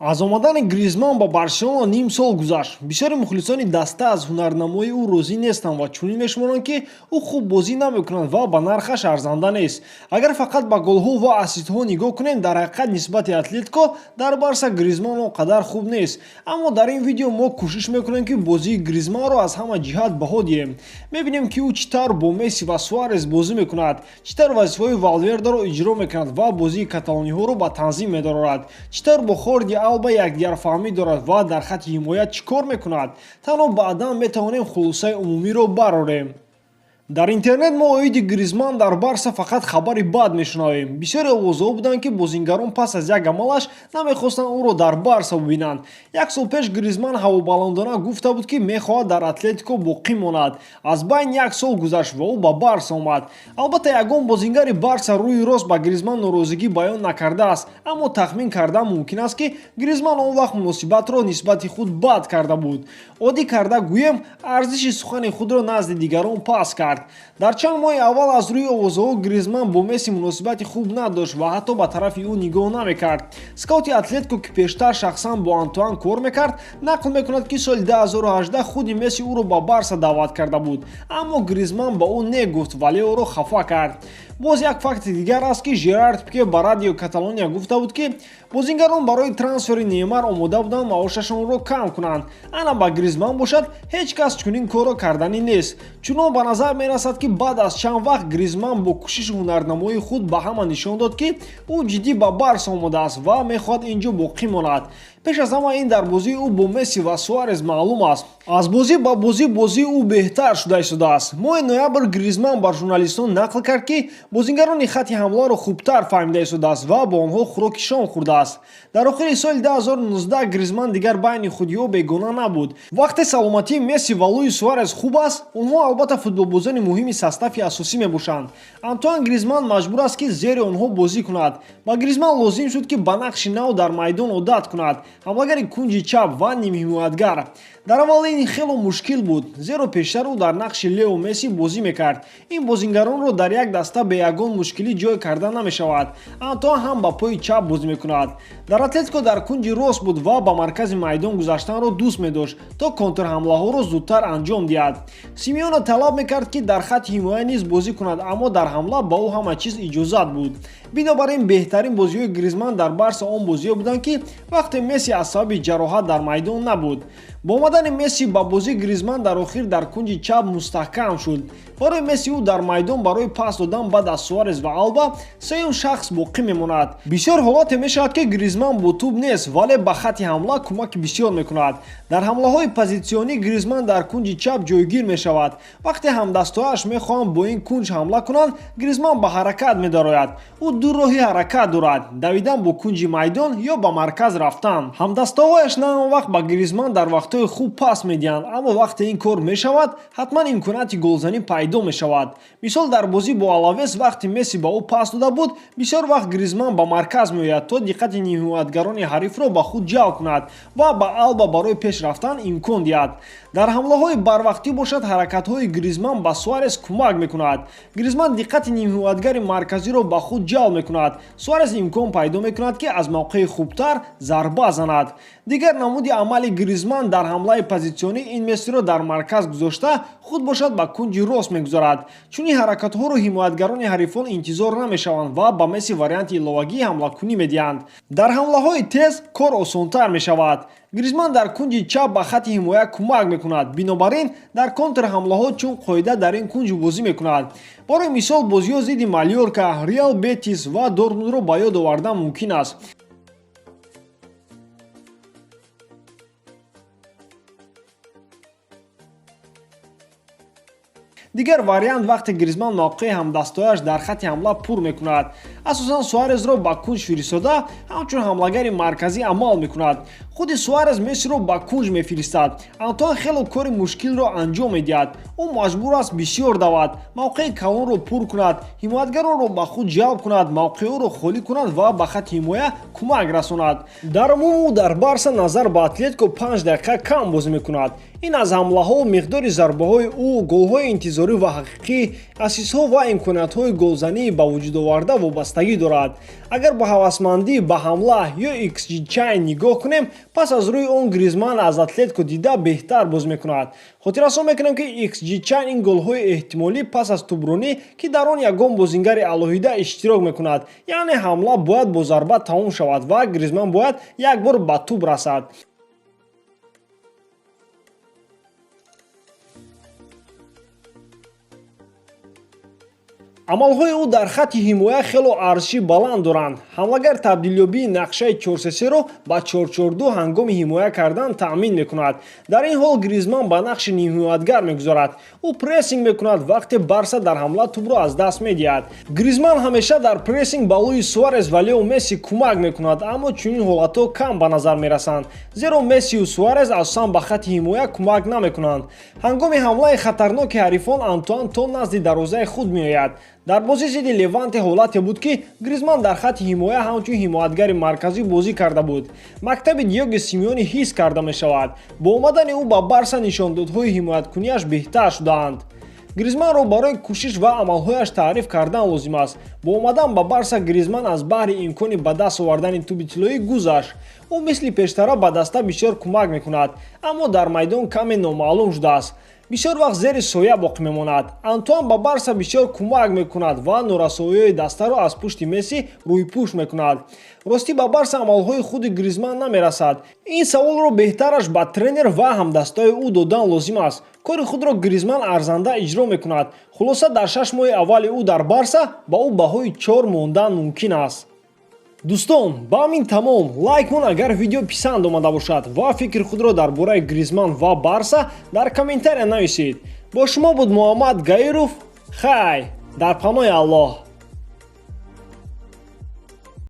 Аз омадани Гризман ба Барселона ним сол гузашт. Бисёри мухлисони даста аз ҳунарнамоии ӯ розӣ нестанд ва чунин мешуморанд, ки ӯ хуб бозӣ намекунад ва ба нархаш арзанда нест. Агар фақат ба голҳо ва ассистҳо нигоҳ кунем, дар ҳақиқат нисбати Атлетико дар Барса Гризман он қадар хуб нест. Аммо дар ин видео мо кӯшиш мекунем, ки бозии Гризманро аз ҳама ҷиҳат баҳо диҳем. Мебинем, ки ӯ чӣ тавр бо Месси ва Суарес бозӣ мекунад, чӣ тавр вазифаҳои Валвердаро иҷро мекунад ва бозии каталониҳоро ба танзим медорад, чӣ тавр бо Хорди Алба якдигарфаҳмӣ дорад ва дар хатти ҳимоя чӣ кор мекунад. Танҳо баъдан метавонем хулосаи умумиро барорем. Дар интернет мо оиди Гризман дар Барса фақат хабари бад мешунавем. Бисёре овозҳо буданд, ки бозингарон пас аз як амалаш намехостанд ӯро дар Барса бибинанд. Як сол пеш Гризман ҳавобаландона гуфта буд, ки мехоҳад дар Атлетико боқӣ монад. Аз байн як сол гузашт ва ӯ ба Барса омад. Албатта, ягон бозингари Барса рӯи рост ба Гризман норозигӣ баён накардааст, аммо тахмин кардан мумкин аст, ки Гризман он вақт муносибатро нисбати худ бад карда буд. Оддӣ карда гӯем, арзиши сухани худро назди дигарон паст кард. Дар чанд моҳи аввал аз рӯи овозҳо Гризман бо Месси муносибати хуб надошт ва ҳатто ба тарафи ӯ нигоҳ намекард. Скаути Атлетико, ки пештар шахсан бо Антуан кор мекард, нақл мекунад, ки соли 2018 худи Месси ӯро ба Барса даъват карда буд, аммо Гризман ба ӯ не гуфт, вале ӯро хафа кард. Боз як факти дигар аст, ки Жерард Пике ба Радио Каталония гуфта буд, ки бозингарон барои трансфери Неймар омода буданд маошашонро кам кунанд. Ана ба Гризман бошад, ҳеҷ кас чунин корро карданӣ нест. Чунон ба назар мерасад, ки баъд аз чанд вақт Гризман бо кӯшиши ҳунарнамоии худ ба ҳама нишон дод, ки ӯ ҷиддӣ ба Барса омадааст ва мехоҳад ин ҷо боқӣ монад. Пеш аз ҳама ин дар бозии ӯ бо Месси ва Суарес маълум аст. Аз бозӣ ба бозӣ бозии ӯ беҳтар шуда истодааст. Моҳи ноябр Гризман бар журналистон нақл кард, ки бозингарони хатти ҳамларо хубтар фаҳмида истодааст ва бо онҳо хӯроки шом хӯрдааст. Дар охири соли 2019 Гризман дигар байни худиҳо бегона набуд. Вақте саломатии Месси ва Луис Суарес хуб аст, онҳо албатта футболбозони муҳими состави асосӣ мебошанд. Антуан Гризман маҷбур аст, ки зери онҳо бозӣ кунад. Ба Гризман лозим шуд, ки ба нақши нав дар майдон одат кунад: ҳамлагари кунҷи чап ва нимҳимоятгар. Дар аввал ин хело мушкил буд, зеро пештар ӯ дар нақши Лео Месси бозӣ мекард. Ин бозингаронро дар як даста бе ягон мушкилӣ ҷой карда намешавад. Антуан ҳам ба пои чап бозӣ мекунад. Дар Атлетико дар кунҷи рост буд ва ба маркази майдон гузаштанро дӯст медошт, то контрҳамлаҳоро зудтар анҷом диҳад. Симеоне талаб мекард, ки дар хатти ҳимоя низ бозӣ кунад, аммо дар ҳамла ба ӯ ҳама чиз иҷозат буд. Бинобар ин беҳтарин бозиҳои Гризман дар Барса он бозиҳо буданд, ки вақте Месси аз сабаби ҷароҳат дар майдон набуд. Бо омадани Месси ба бозӣ Гризман дар охир дар кунҷи чап мустаҳкам шуд. Барои Месси ӯ дар майдон барои пас додан баъд аз Суарес ва Алба сеюм шахс боқӣ мемонад. Бисёр ҳолате мешавад, ки Гризман бо тӯб нест, вале ба хатти ҳамла кӯмаки бисёр мекунад. Дар ҳамлаҳои позитсионӣ Гризман дар кунҷи чап ҷойгир мешавад. Вақте ҳамдастояш мехоҳанд бо ин кунҷ ҳамла кунанд, Гризман ба ҳаракат медарояд. Ӯ ду роҳи ҳаракат дорад: давидан бо кунҷи майдон ё ба марказ рафтан. Ҳамдастоҳояш на он вақт ба Гризман дар вақтҳои хуб пас медиҳанд, аммо вақте ин кор мешавад, ҳатман имконияти голзанӣ пайдо мешавад. Мисол, дар бозӣ бо Алавес, вақте Месси ба ӯ пас дода буд, бисёр вақт Гризман ба марказ меояд, то диққати нимҳимоятгарони ҳарифро ба худ ҷалб кунад ва ба Алба барои пеш рафтан имкон диҳад. Дар ҳамлаҳои барвақтӣ бошад, ҳаракатҳои Гризман ба Суарес кӯмак мекунад. Гризман диққати нимҳимоятгари марказиро ба худ ҷалб мекунад. Суарес имкон пайдо мекунад, ки аз мавқеи хубтар зарба занад. Дигар намуди амали Гризман дар ҳамлаи позитсионӣ ин Мессиро дар марказ гузошта, худ бошад ба кунҷи рост мегузарад. Чунин ҳаракатҳоро ҳимоятгарони ҳарифон интизор намешаванд ва ба Месси варианти иловагии ҳамлакунӣ медиҳанд. Дар ҳамлаҳои тез кор осонтар мешавад. Гризман дар кунҷи чап ба хатти ҳимоя кӯмак мекунад, бинобар ин дар контрҳамлаҳо чун қоида дар ин кунҷ бозӣ мекунад. Барои мисол, бозиҳо зидди Малёрка, Реал Бетис ва Дортмундро ба ёд овардан мумкин аст. Дигар вариант, вақте Гризман мавқеи ҳамдастояш дар хатти ҳамла пур мекунад, асосан Суарезро ба кунҷ фиристода, ҳамчун ҳамлагари марказӣ амал мекунад. Худи Суарез Мессиро ба кунҷ мефиристад. Антуан хело кори мушкилро анҷом медиҳад. Ӯ маҷбур аст бисёр давад, мавқеи калонро пур кунад, ҳимоятгаронро ба худ ҷалб кунад, мавқеъҳоро холӣ кунад ва ба хатти ҳимоя кӯмак расонад. Дар умум ӯ дар Барса назар ба Атлетико 5 дақиқа кам бозӣ мекунад. Ин аз ҳамлаҳо, миқдори зарбаҳои ӯ, голҳои интизорӣ ва ҳақиқӣ, ассистҳо ва имкониятҳои голзанӣ ба вуҷуд оварда вобастагӣ дорад. Агар ба ҳавасмандӣ ба ҳамла ё xG чайн нигоҳ кунем, пас аз рӯи он Гризман аз Атлетико дида беҳтар боз мекунад. Хотиррасон мекунем, ки xG чайн ин голҳои эҳтимолӣ пас аз тӯбронӣ, ки дар он ягон бозингари алоҳида иштирок мекунад, яъне ҳамла бояд бо зарба тамом шавад ва Гризман бояд як бор ба тӯб расад. Амалҳои ӯ дар хатти ҳимоя хело арзиши баланд доранд. Ҳамлагар табдилёбии нақшаи 4-3-3-ро ба 4-4-2 ҳангоми ҳимоя кардан таъмин мекунад. Дар ин ҳол Гризман ба нақши нимҳимоятгар мегузарад. Ӯ прессинг мекунад, вақте Барса дар ҳамла тӯбро аз даст медиҳад. Гризман ҳамеша дар прессинг ба Луис Суарес ва Лео Месси кӯмак мекунад, аммо чунин ҳолатҳо кам ба назар мерасанд, зеро Мессию Суарес асосан ба хатти ҳимоя кӯмак намекунанд. Ҳангоми ҳамлаи хатарноки ҳарифон Антуан то назди дарвозаи худ меояд. Дар бозӣ зидди Леванте ҳолате буд, ки Гризман дар хатти ҳимоя ҳамчун ҳимоятгари марказӣ бозӣ карда буд. Мактаби Диего Симеоне ҳис карда мешавад. Бо омадани ӯ ба Барса нишондодҳои ҳимояткуниаш беҳтар шудаанд. Гризманро барои кӯшиш ва амалҳояш таъриф кардан лозим аст. Бо омадан ба Барса Гризман аз баҳри имкони ба даст овардани тӯби тиллоӣ гузашт. Ӯ мисли пештара ба даста бисёр кӯмак мекунад, аммо дар майдон каме номаълум шудааст. Бисёр вақт зери соя боқӣ мемонад. Антуан ба Барса бисёр кӯмак мекунад ва норасоиҳои дастаро аз пушти Месси рӯйпӯш мекунад. Ростӣ, ба Барса амалҳои худи Гризман намерасад. Ин саволро беҳтараш ба тренер ва ҳамдастои ӯ додан лозим аст. Кори худро Гризман арзанда иҷро мекунад. Хулоса, дар 6 моҳи аввали ӯ дар Барса ба ӯ баҳои 4 мондан мумкин аст. Дӯстон, ба ҳамин тамом. Лайк мон, агар видео писанд омада бошад, ва фикри худро дар бораи Гризман ва Барса дар комментария нависед. Бо шумо буд Муҳаммад Гаиров. Хай, дар паноҳи Аллоҳ.